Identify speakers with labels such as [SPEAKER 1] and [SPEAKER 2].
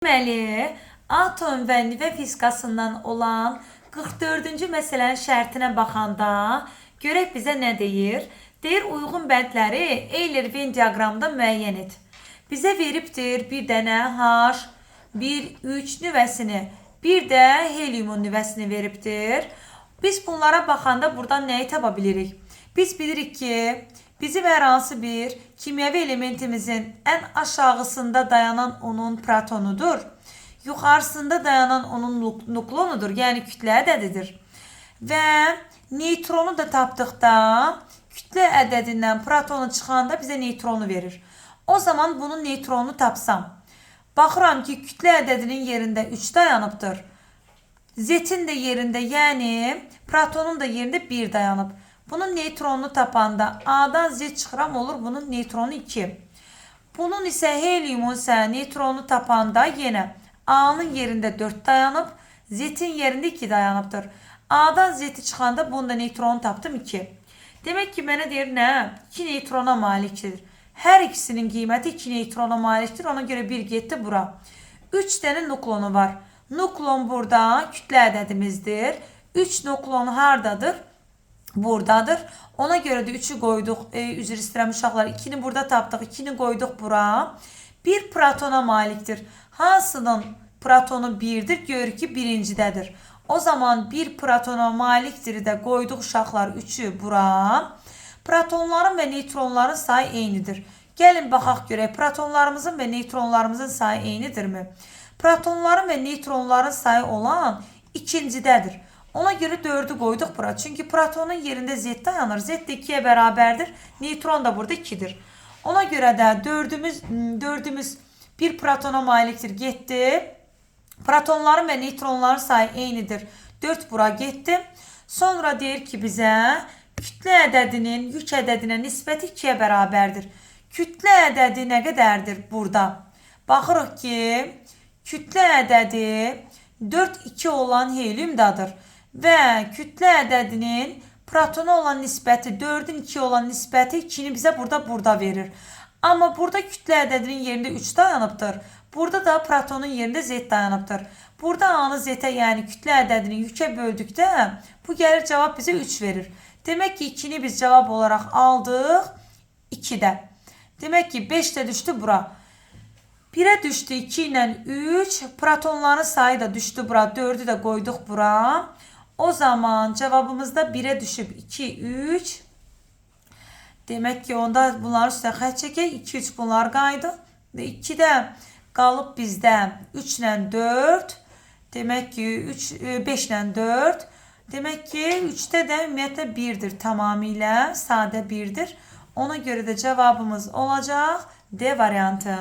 [SPEAKER 1] Deməli, atom və nüvə fizikasından olan 44-cü məsələnin şərtinə baxanda görək bizə nə deyir? Deyir, uyğun bəndləri Euler-Venn diaqramında müəyyən et. Bizə veribdir bir dənə H, 1, 3 nüvəsini, bir də heliumun nüvəsini veribdir. Biz bunlara baxanda buradan nəyi tapa bilirik? Biz bilirik ki, bizim hər hansı bir kimyəvi elementimizin ən aşağısında dayanan onun protonudur. Yuxarısında dayanan onun nuklonudur, yəni kütlə ədədidir. Və neytronu da tapdıqda kütlə ədədindən protonu çıxanda bizə neytronu verir. O zaman bunun neytronunu tapsam, baxıram ki, kütlə ədədinin yerində 3 dayanıbdır. Z-in də yerində, yəni protonun da yerində 1 dayanıb. Bunun neytronunu tapanda A-dan Z çıxıram, olur bunun neytronu 2. Bunun isə heliumun isə neytronunu tapanda yenə A-nın yerində 4 dayanıb, Z-in yerində 2 dayanıbdır. A-dan Z-i çıxanda bunun da neytronu tapdım 2. Demək ki, mənə deyir nə? 2 neytrona malikdir. Hər ikisinin qiyməti 2 neytrona malikdir. Ona görə 1 getdi bura. 3 dənə nuklonu var. Nuklon burada kütlə ədədimizdir. 3 nuklon hardadır? Buradadır. Ona görə də 3-ü qoyduq. Üzr istəyirəm uşaqlar. 2-ni burada tapdıq. 2-ni qoyduq bura. Bir protona malikdir. Hansının protonu 1-dir? Görürük ki, birincidədir. O zaman bir protona malikdir də qoyduq uşaqlar 3-ü bura. Protonların və neytronların sayı eynidir. Gəlin baxaq görək, protonlarımızın və neytronlarımızın sayı eynidirmi? Protonların və neytronların sayı olan ikincidədir. Ona görə 4-ü qoyduq bura. Çünki protonun yerində Z dayanır. Z də 2-yə bərabərdir. Neytron da burada 2-dir. Ona görə də dördümüz bir protona malikdir. Getdi. Protonların və neytronların sayı eynidir. 4 bura getdi. Sonra deyir ki bizə kütlə ədədinin yük ədədinə nisbəti 2-yə bərabərdir. Kütlə ədədi nə qədərdir burada? Baxırıq ki, kütlə ədədi 4, 2 olan heliumdadır. Və kütlə ədədinin protona olan nisbəti 4-ün 2 olan nisbəti 2-ni bizə burada verir. Amma burada kütlə ədədinin yerində 3 dayanıbdır. Burada da protonun yerində Z dayanıbdır. Burada A-nı Z-ə, yəni kütlə ədədini yükə böldükdə bu gəlir cavab bizə 3 verir. Demək ki, 2-ni biz cavab olaraq aldıq 2-də. Demək ki, 5 də düşdü bura. 1-ə düşdü 2 ilə 3. Protonların sayı da düşdü bura. 4-ü də qoyduq bura. O zaman cavabımızda 1-ə düşüb 2, 3. Demək ki, onda bunların üstə xətt çəkək. 2, 3 bunlar qayıdı. 2-də qalıb bizdə 3 ilə 4. Demək ki, 5 ilə 4. Demək ki, 3-də də ümumiyyətlə 1-dir tamamilə. Sadə 1-dir. Ona görə də cavabımız olacaq D variantı.